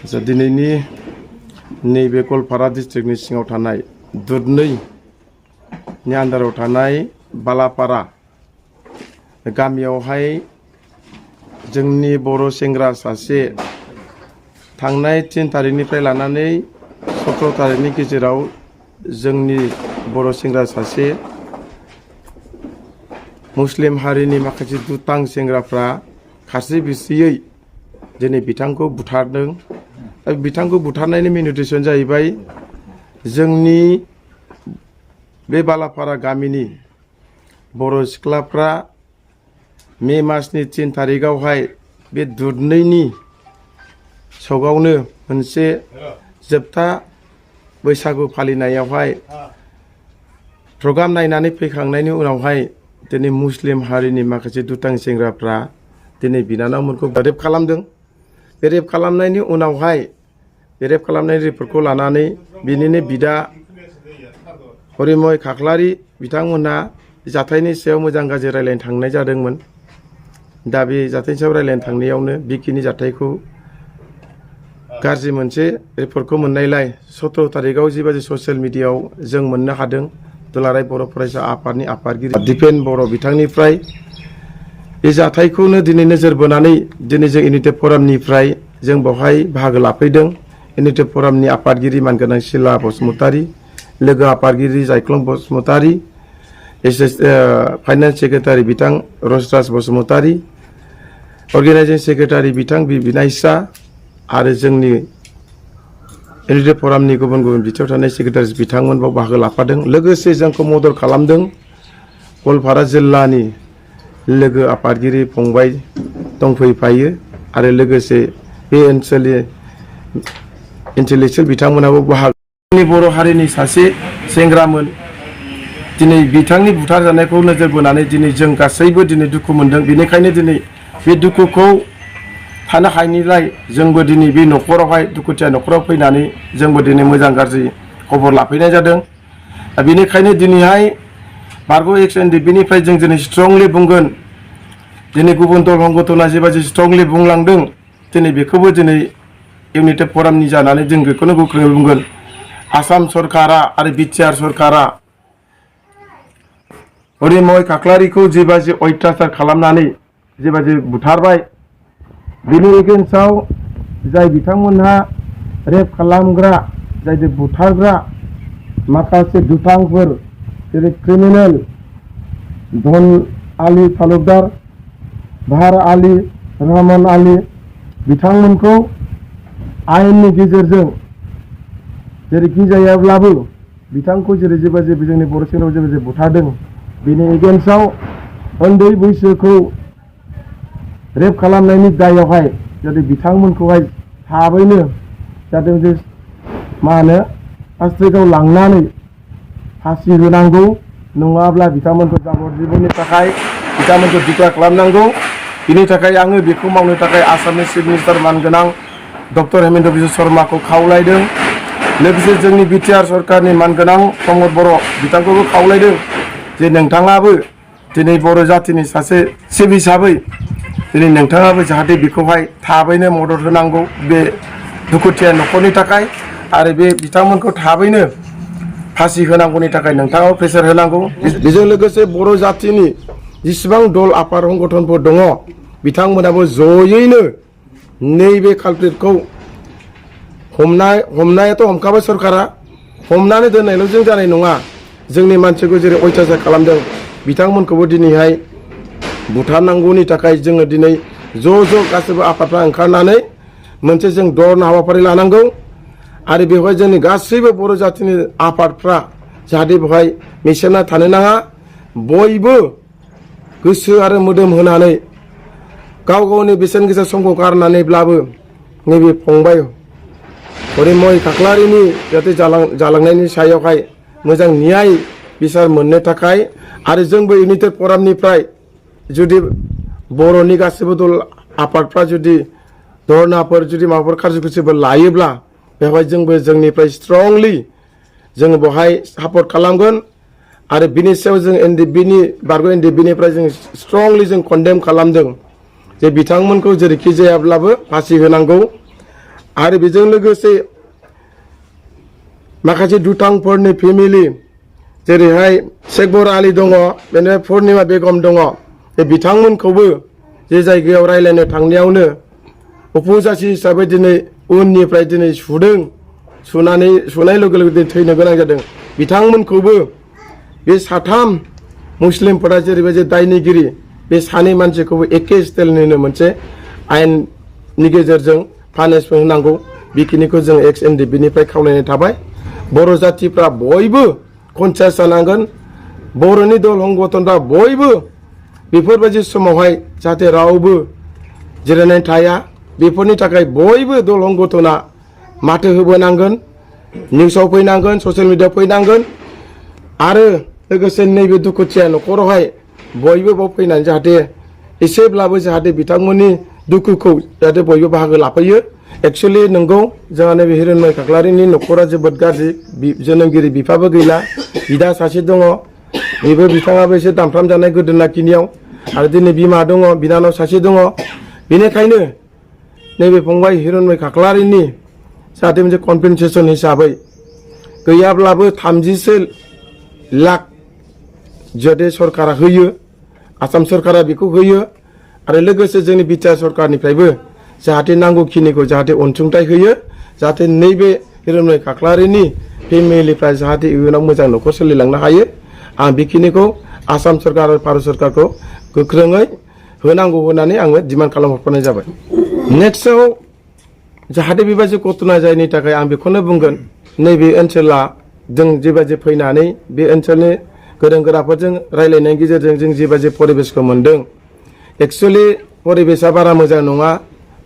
दिनैनि नैबे गवालपारा डिस्ट्रिक्टनि सिङाव थानाय दुधनैनि आन्दाराव थानाय बालापारा गामियावहाय जोंनि बर' सेंग्रा सासे थांनाय 3 तारिखनिफ्राय लानानै 17 तारिखनि गेजेराव जोंनि बर' सेंग्रा सासे मुस्लिम हारिनि माखासे दुथां सेंग्राफ्रा खारसि बिसियै दिनै बिथांखौ बुथारदों। बिथांखौ बुथारनायनि मेन उद्देश्यआ जाहैबाय जोंनि बे बालापारा गामिनि बर' सिख्लाफ्रा मे मासनि 3 तारिखआवहाय बे दुधनैनि सगावनो मोनसे जोबथा बैसागु फालिनायावहाय प्रग्राम नायनानै फैखांनायनि उनावहाय दिनै मुस्लिम हारिनि माखासे दुथां सेंग्राफ्रा दिनै बिनानावमोनखौ रेप खालामदों। बे रेप खालामनायनि उनावहाय बे रेप खालामनाय रिपर्टखौ लानानै बिनिनो बिदा हरिमय खाख्लारि बिथांमोनहा जाथायनि सायाव मोजां गाज्रि रायलायनो थांनाय जादोंमोन। दा बे जाथायनि सायाव रायलायनो थांनायावनो बेखिनि जाथायखौ गाज्रि मोनसे रिपर्टखौ मोननायलाय 17 तारिखआव जिबायदि ससियेल मिडियायाव जों मोननो हादों दुलाराय बर' फरायसा आफादनि आफादगिरि दिपेन बर' बिथांनिफ्राय बे जाथायखौनो दिनै नोजोर बोनानै दिनै जों इउनाइटेड फरामनिफ्राय जों बेवहाय बाहागो लाफैदों। इउनाइटेड फरामनि आफादगिरि मानगोनां सिला बसुमतारी, लोगो आफादगिरि जायख्लं बसुमतारी, फाइनान्स सेक्रेटारि बिथां रसराज बसुमतारी, अर्गेनाइजिं सेक्रेटारि बिथां बिनायसा आरो जोंनि इउनाइटेड फरामनि गुबुन गुबुन बिथिङाव थानाय सेक्रेटारि बिथांमोन बाव बाहागो लाफादों। लोगोसे जोंखौ मदद खालामदों गवालपारा जिल्लानि लोगो आफादगिरि फंबाय दंफैफायो आरो लोगोसे बे ओनसोलनि इन्टेलेक्सुयेल बिथांमोनाबो बाहागो। जोंनि बर' हारिनि सासे सेंग्रामोन दिनै बिथांनि बुथारजानायखौ नोजोर बोनानै दिनै जों गासैबो दिनै दुखु मोनदों। बेनिखायनो दिनै बे दुखुखौ थानो हायैनिलाय जोंबो दिनै बे न'खरावहाय दुखुथिया न'खराव फैनानै जोंबो दिनै मोजां गाज्रि खबर लाफैनाय जादों। बेनिखायनो दिनैहाय बारग' एक्स एनडिएफबिनिफ्राय जों दिनै स्ट्रंलि बुंगोन दिनै गुबुन दल संगठना जेबायदि स्ट्रंलि बुंलांदों दिनै बेखौबो दिनै इउनाइटेड फरामनि जानानै जों बेखौनो गोख्रोङै बुंगोन। आसाम सरकारा आरो बिटिआर सरकारा हरिमय खाख्लारिखौ जेबायदि अयथासार खालामनानै जेबायदि बुथारबाय बेनि एगेन्स्टआव जाय बिथांमोनहा रेप खालामग्रा जाय बुथारग्रा माखासे दुथांफोर जेरै क्रिमिनेल धन आली तालुकदार, भार आली, रहमान आली बिथांमोनखौ आयेननि गेजेरजों जेरैखि जायाब्लाबो बिथांखौ जेरै जेबायदि जोंनि बर' सेंग्रायाव जेबायदि बुथारदों बेनि एगेन्स्टआव उन्दै बैसोखौ रेप खालामनायनि दायावहाय जाहाथे बिथांमोनखौहाय थाबैनो जाहाथे मा होनो आस्ट्रिटआव लांनानै फासि होनांगौ नङाब्ला बिथांमोनखौ जाबरजिबननि थाखाय बिथांमोनखौ दिक्लेयार खालामनांगौ। बिनि थाखाय आङो बेखौ मावनो थाखाय आसामनि चिफ मिनिस्टार मानगोनां डक्टर हेमन्त बिश्व शर्माखौ खावलायदों। लोगोसे जोंनि बिटिआर सरकारनि मानगोनां प्रमद बर' बिथांखौबो खावलायदों जे नोंथाङाबो दिनै बर' जाथिनि सासे चिफ हिसाबै दिनै नोंथाङाबो जाहाथे बेखौहाय थाबैनो मदद होनांगौ बे दुखुथिया न'खरनि थाखाय आरो बे बिथांमोनखौ थाबैनो फासि होनांगौनि थाखाय नोंथाङाबो प्रेसार होनांगौ। बेजों लोगोसे बर' जाथिनि जेसेबां दल आफाद संगठनफोर दङ बिथांमोनाबो जयैनो नैबे कालप्रिटखौ हमनायाथ' हमखाबाय सरकारा, हमनानै दोननायल' जों जानाय नङा। जोंनि मानसिखौ जेरै अयथासार खालामदों बिथांमोनखौबो दिनैहाय बुथारनांगौनि थाखाय जोङो दिनै ज' गासैबो आफादफ्रा ओंखारनानै मोनसे जों दरना हाबाफारि लानांगौ आरो बेवहाय जोंनि गासैबो बर' जाथिनि आफादफ्रा जाहाथे बेवहाय मेसेबना थानो नाङा। बयबो गोसो आरो मोदोम होनानै गाव गावनि बेसेन गोसा समखौ गारनानैब्लाबो नैबे फंबाय हरिमय खाख्लारिनि जाहाथे जालांनायनि सायावहाय मोजां न्याय बिसार मोननो थाखाय आरो जोंबो इउनाइटेड फरामनिफ्राय जुदि बर'नि गासैबो दल आफादफ्रा जुदि धरनाफोर जुदि माबाफोर कार्जकुसिफोर लायोब्ला बेवहाय जोंबो जोंनिफ्राय स्ट्रंलि जोङो बेवहाय सापर्ट खालामगोन आरो बिनि सायाव जों एनडिएफबिनि बारग' एनडिएफबिनिफ्राय जों स्ट्रंलि जों कन्डेम खालामदों जे बिथांमोनखौ जेरैखि जायाब्लाबो फासि होनांगौ आरो बेजों लोगोसे माखासे दुथांफोरनि फेमिलि जेरैहाय शेख बर आली दङ, बेनिफ्राय पुर्निमा बेगम दङ, बे बिथांमोनखौबो जे जायगायाव रायज्लायनो थांनायावनो उपजाथि हिसाबै दिनै उननिफ्राय दिनै सुनाय लोगो लोगो दिनै थैनो गोनां जादों। बिथांमोनखौबो बे साथाम मुस्लिमफोरा जेरैबायदि दायनिगिरि बे सानै मानसिखौबो एखे स्टाइलनिनो मोनसे आयेननि गेजेरजों पानिशमेन्ट होनांगौ। बेखिनिखौ जों एक्स एनडिएफबि निफ्राय खावलायनाय थाबाय। बर' जातिफ्रा बयबो कनसियास जानांगोन, बर'नि दल संगठनफ्रा बयबो बेफोरबायदि समावहाय जाहाथे रावबो जिरायनानै थाया, बेफोरनि थाखाय बयबो दल संगठना माथो होबोनांगोन, निउसाव फैनांगोन, ससियेल मिडियायाव फैनांगोन आरो लोगोसे नैबे दुखुथिया न'खरावहाय बयबो बाव फैनानै जाहाथे एसेब्लाबो जाहाथे बिथांमोननि दुखुखौ जाहाथे बयबो बाहागो लाफैयो। एक्सुवेलि नंगौ जोंहा नैबे हिरण्मय खाख्लारिनि न'खरा जोबोद गाज्रि, जोनोमगिरि बिफाबो गैला, बिदा सासे दङ, बेबो बिथाङाबो एसे दामफ्राम जानाय गोदोना खिनियाव, आरो दिनै बिमा दङ, बिनानाव सासे दङ। बेनिखायनो नैबे फंबाय हिरण्मय खाख्लारिनि जाहाथे मोनसे कम्पेनसेसन हिसाबै गैयाब्लाबो 30 लाख जाहाथे सरकारा होयो, आसाम सरकारा बेखौ होयो आरो लोगोसे जोंनि बिटिआर सरकारनिफ्रायबो जाहाथे नांगौखिनिखौ जाहाथे अनसुंथाइ होयो, जाहाथे नैबे हिरण्मय खाख्लारिनि फेमिलिफ्रा जाहाथे इयुनाव मोजां न'खर सोलिलांनो हायो। आं बेखिनिखौ आसाम सरकार आरो भारत सरकारखौ गोख्रोङै होनांगौ होननानै आङो डिमान्ड खालामहरनाय जाबाय। नेक्स्टआव जाहाथे बेबायदि घटना जायैनि थाखाय आं बेखौनो बुंगोन, नैबे ओनसोला जों जेबायदि फैनानै बे ओनसोलनि गोरों गोराफोरजों रायलायनायनि गेजेरजों जों जेबायदि परिबेसखौ मोनदों, एक्सुवेलि परिबेसा बारा मोजां नङा।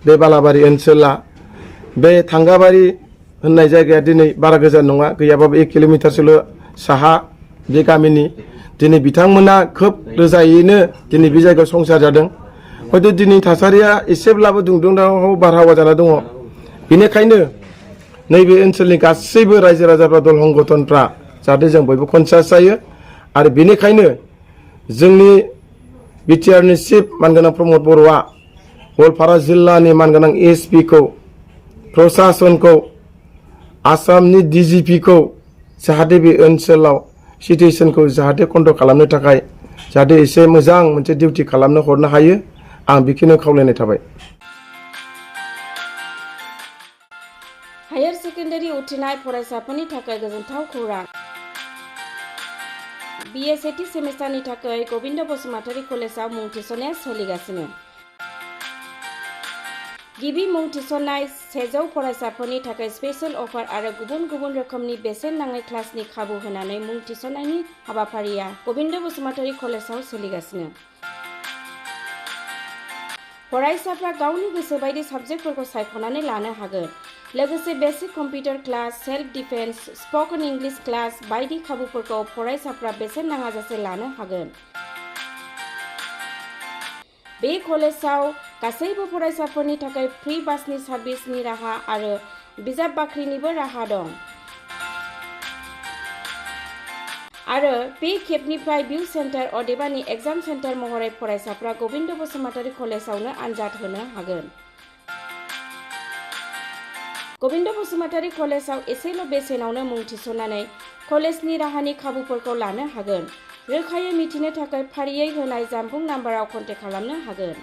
बे बालाबारि ओनसोला बे थांगाबारि होननाय जायगाया दिनै बारा गोजान नङा, गैयाबाबो 1 किल'मिटारसोल' साहा बे गामिनि। दिनै बिथांमोना खोब रोजायैनो दिनै बे जायगायाव संसार जादों। हयथ' दिनै थासारिया एसेब्लाबो दुंदुंदाव बारहावा जाना दङ। बेनिखायनो नैबे ओनसोलनि गासैबो रायजो राजाफ्रा दल संगठनफ्रा जाहाथे जों बयबो कनसियास जायो आरो बेनिखायनो जोंनि बिटिआरनि चिफ मानगोनां प्रमद बर'आ गवालपारा जिल्लानि मानगोनां एसपिखौ, प्रशासनखौ, आसामनि डिजिपिखौ जाहाथे बे ओनसोलाव सिटुएसनखौ जाहाथे कन्ट्रल खालामनो थाखाय जाहाथे एसे मोजां मोनसे डिउटि खालामनो हरनो हायो, आं बेखौनो खावलायनाय थाबाय। हायार सेकेन्डारि उथ्रिनाय फरायसाफोरनि थाखाय गोजोनथाव खौरां। बिए सेथि सेमिस्टारनि थाखाय गबिन्द बसुमतारी कलेजाव मुं थिसननाया सोलिगासिनो। गिबि मुं थिसननाय 100 फरायसाफोरनि थाखाय स्पेशल अफार आरो गुबुन गुबुन रोखोमनि बेसेन नाङै क्लासनि खाबु होनानै मुं थिसननायनि हाबाफारिया गबिन्द बसुमतारी कलेजाव सोलिगासिनो। फरायसाफ्रा गावनि गोसो बायदि साबजेक्टफोरखौ सायख'नानै लानो हागोन। लोगोसे basic computer class, self defence, spoken English class बायदि खाबुफोरखौ फरायसाफ्रा बेसेन नाङाजासे लानो हागोन। बे कलेजाव गासैबो फरायसाफोरनि थाखाय फ्रि बासनि सार्भिसनि राहा आरो बिजाब बाख्रिनिबो राहा दं। आरो बे खेबनिफ्राय भिउ सेन्टार अदेबानि एग्जाम सेन्टार महरै फरायसाफ्रा गबिन्द बसुमतारी कलेजावनो आनजाद होनो हागोन। गबिन्द बसुमतारी कलेजाव एसेल' बेसेनावनो मुं थिसननानै कलेजनि राहानि खाबुफोरखौ लानो हागोन। रोखायै मिथिनो थाखाय फारियै होनाय जानबुं नाम्बाराव कन्टेक्ट खालामनो हागोन।